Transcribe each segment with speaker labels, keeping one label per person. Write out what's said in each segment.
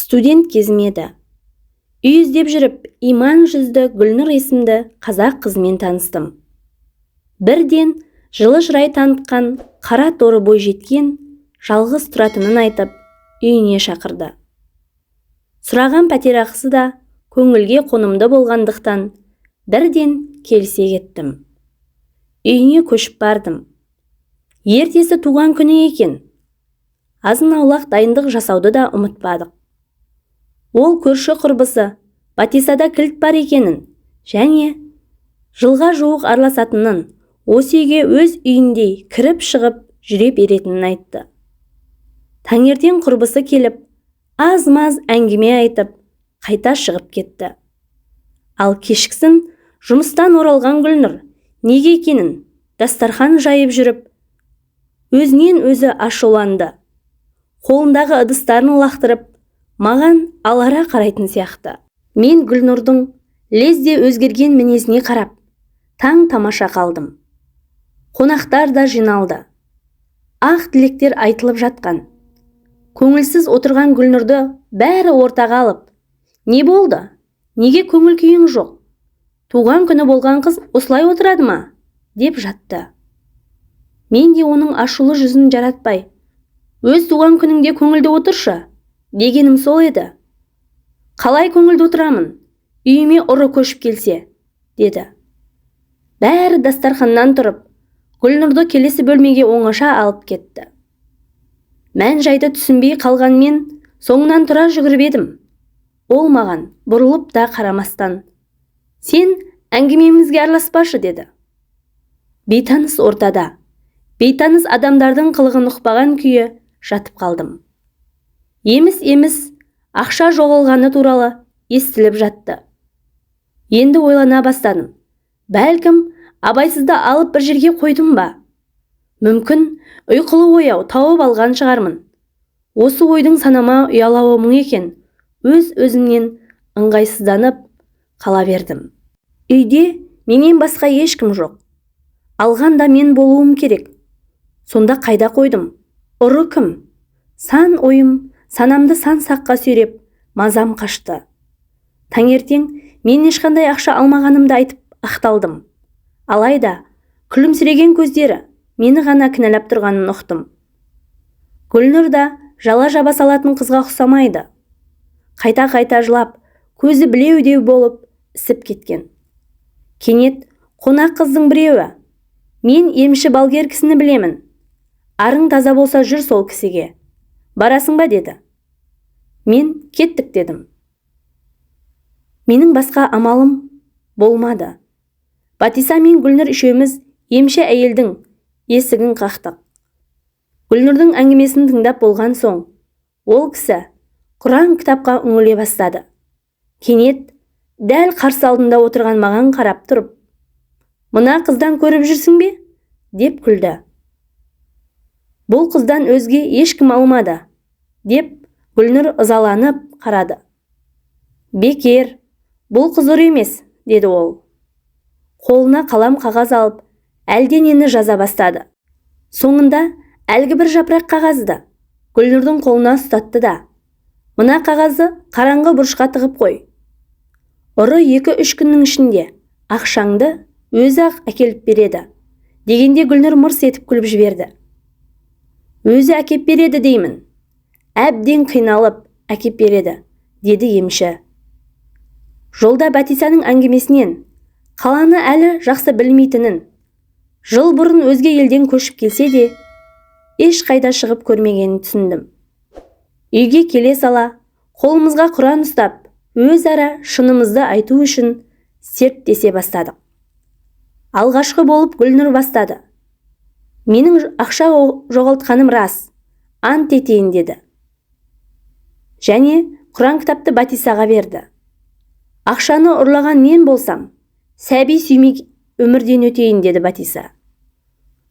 Speaker 1: Студент кезім еді. Үй іздеп жүріп, иман жүзді Гүлнұр есімді қазақ қызымен таныстым. Бірден жылы шырай танытқан қара торы бойжеткен жалғыз тұратынын айтып, үйіне шақырды. Сұраған пәтерақысы да көңілге қонымды болғандықтан бірден келісе кеттім. Үйіне көшіп бардым. Ертесі туған күні екен. Азын-аулақ дайындық жасауды да ұмытпадық. Ол көрші құрбысы Батисада кілт бар екенін және жылға жуық араласатынын, осы үйге өз үйіндей кіріп-шығып жүре беретінін айтты. Таңертең құрбысы келіп, аз-маз әңгіме айтып, қайта шығып кетті. Ал кешкісін жұмыстан оралған Гүлнұр неге екенін дастархан жайып жүріп, өзінен өзі ашуланды. Қолындағы ыдыстарын лақтырып, маған алара қарайтын сияқты. Мен Гүлнұрдың лезде өзгерген мінезіне қарап, таң тамаша қалдым. Қонақтар да жиналды. Ақ тілектер айтылып жатқан. Көңілсіз отырған Гүлнұрды бәрі ортаға алып, «Не болды? Неге көңіл күйің жоқ? Туған күні болған қыз осылай отырады ма?» деп жатты. Мен де оның ашулы жүзін жаратпай, «Өз туған күніңде көңілді отыршы», дегенім сол еді. «Қалай көңілді отырамын, үйіме ұры көшіп келсе», деді. Бәрі дастарханнан тұрып, Гүлнұрды келесі бөлмеге оңаша алып кетті. Мән жайды түсінбей қалған мен соңынан тұра жүгіріп едім. Ол маған бұрылып та қарамастан, «Сен әңгімемізге араласпашы», деді. Бейтаныс ортада, бейтаныс адамдардың қылығын ұқпаған күйі жатып қалдым. Еміс-еміс ақша жоғалғаны туралы естіліп жатты. Енді ойлана бастадым. Бәлкім, абайсызда алып бір жерге қойдым ба? Мүмкін, ұйқылы ояу тауып алған шығармын. Осы ойдың санама ұялауы мұң екен. Өз өзімнен ыңғайсызданып қала бердім. Үйде менен басқа ешкім жоқ. Алған да мен болуым керек. Сонда қайда қойдым? Ұры кім? Сан ойым санамды сан саққа сүйреп, мазам қашты. Таңертең мен ешқандай ақша алмағанымды айтып ақталдым. Алайда күлімсіреген көздері мені ғана кінәлап тұрғанын ұқтым. Гүлнұр да жала жаба салатын қызға ұқсамайды. Қайта-қайта жылап, көзі білеудей болып ісіп кеткен. Кенет қонақ қыздың біреуі, «Мен емші балгер кісіні білемін. Арың таза болса жүр сол кісіге. Барасың ба?» деді. Мен кеттік дедім. Менің басқа амалым болмады. Батиса мен Гүлнұр үшеуміз емші әйелдің есігін қақтық. Гүлнұрдың әңгімесін тыңдап болған соң, ол кісі Құран кітапқа үңіле бастады. Кенет дәл қарсы алдында отырған маған қарап тұрып, «Мына қыздан көріп жүрсің бе?» деп күлді. «Бұл қыздан өзге ешкім алмады», деп Гүлнұр ызаланып қарады. «Бекер, бұл қыз ұры емес», деді ол. Қолына қалам қағаз алып, әлденені жаза бастады. Соңында әлгі бір жапырақ қағазды Гүлнұрдың қолына ұстатты да, «Мына қағазды қараңғы бұрышқа тығып қой. Ұры 2-3 күннің ішінде ақшаңды өзі-ақ әкеліп береді», дегенде Гүлнұр мырс етіп күліп жіберді. «Өзі әкеп береді деймін. Әбден қиналып әкеп береді», деді емші. Жолда Батисаның әңгімесінен қаланы әлі жақсы білмейтінін, жыл бұрын өзге елден көшіп келсе де, ешқайда шығып көрмегенін түсіндім. Үйге келе сала, қолымызға Құран ұстап, өзара шынымызды айту үшін серттесе бастадық. Алғашқы болып Гүлнұр бастады. «Менің ақша жоғалтқаным рас, ант етейін», деді. Және Құран кітапты Батисаға берді. «Ақшаны ұрлаған мен болсам, сәби сүймей өмірден өтейін», деді Батиса.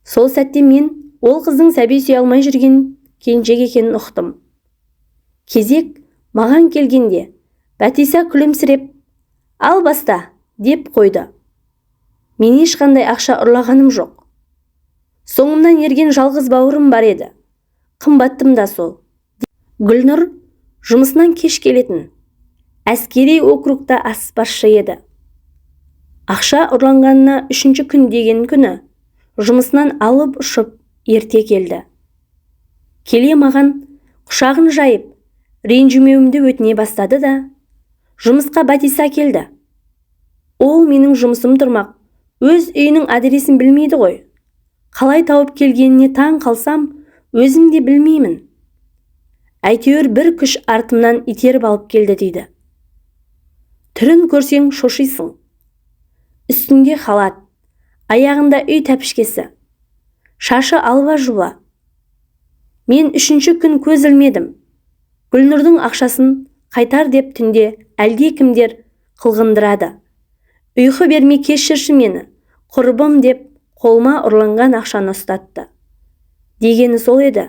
Speaker 1: Сол сәтте мен ол қыздың сәби сүйе алмай жүрген келіншек екенін ұқтым. Кезек маған келгенде Батиса күлімсіреп, «Ал баста», деп қойды. «Мен ешқандай ақша ұрлағаным жоқ. Соңымнан ерген жалғыз бауырым бар еді. Қымбаттым да сол». Гүлнұр Жұмысынан кеш келетін, әскери округта аспазшы еді. Ақша ұрланғанына 3-ші күн деген күні жұмысынан алып ұшып ерте келді. Келе маған құшағын жайып, ренжімеуімді өтіне бастады да, жұмысқа Батиса келді. Ол менің жұмысым тұрмақ, өз үйінің адресін білмейді ғой. Қалай тауып келгеніне таң қалсам, өзім де білмеймін. Әйтеуір бір күш артымнан итеріп алып келді дейді. Түрін көрсең шошисың. Үстінде халат, аяғында үй тәпішкесі, шашы алба-жұлба. Мен 3-ші күн көз ілмедім. Гүлнұрдың ақшасын қайтар деп түнде әлде кімдер қылғындырады. Ұйқы бермей кешірші мені, құрбым деп қолыма ұрланған ақшаны ұстатты. Дегені сол еді.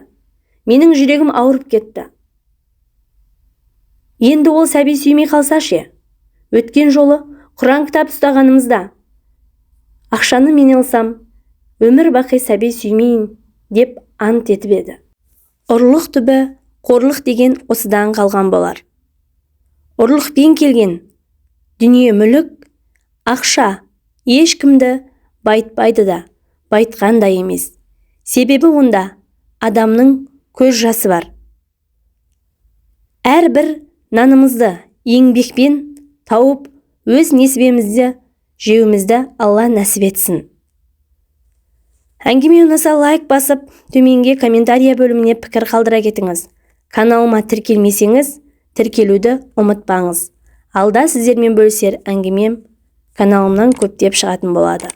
Speaker 1: Менің жүрегім ауырып кетті. Енді ол сәби сүймей қалса ше? Өткен жолы Құран кітап ұстағанымызда ақшаны мен алсам, өмір бақи сәби сүймейін деп ант етіп еді. Ұрлық түбі қорлық деген осыдан қалған болар. Ұрлықпен келген дүние мүлік, ақша ешкімді байытпайды да, байытқан да емес. Себебі онда адамның көз жасы бар. Әрбір нанымызды еңбекпен тауып, өз несібемізді жеуімізді Алла нәсіп етсін. Әңгіме ұнаса лайк басып, төменге комментария бөліміне пікір қалдыра кетіңіз. Каналыма тіркелмесеңіз, тіркелуді ұмытпаңыз. Алда сіздермен бөлісер әңгімем каналымнан көптеп шығатын болады.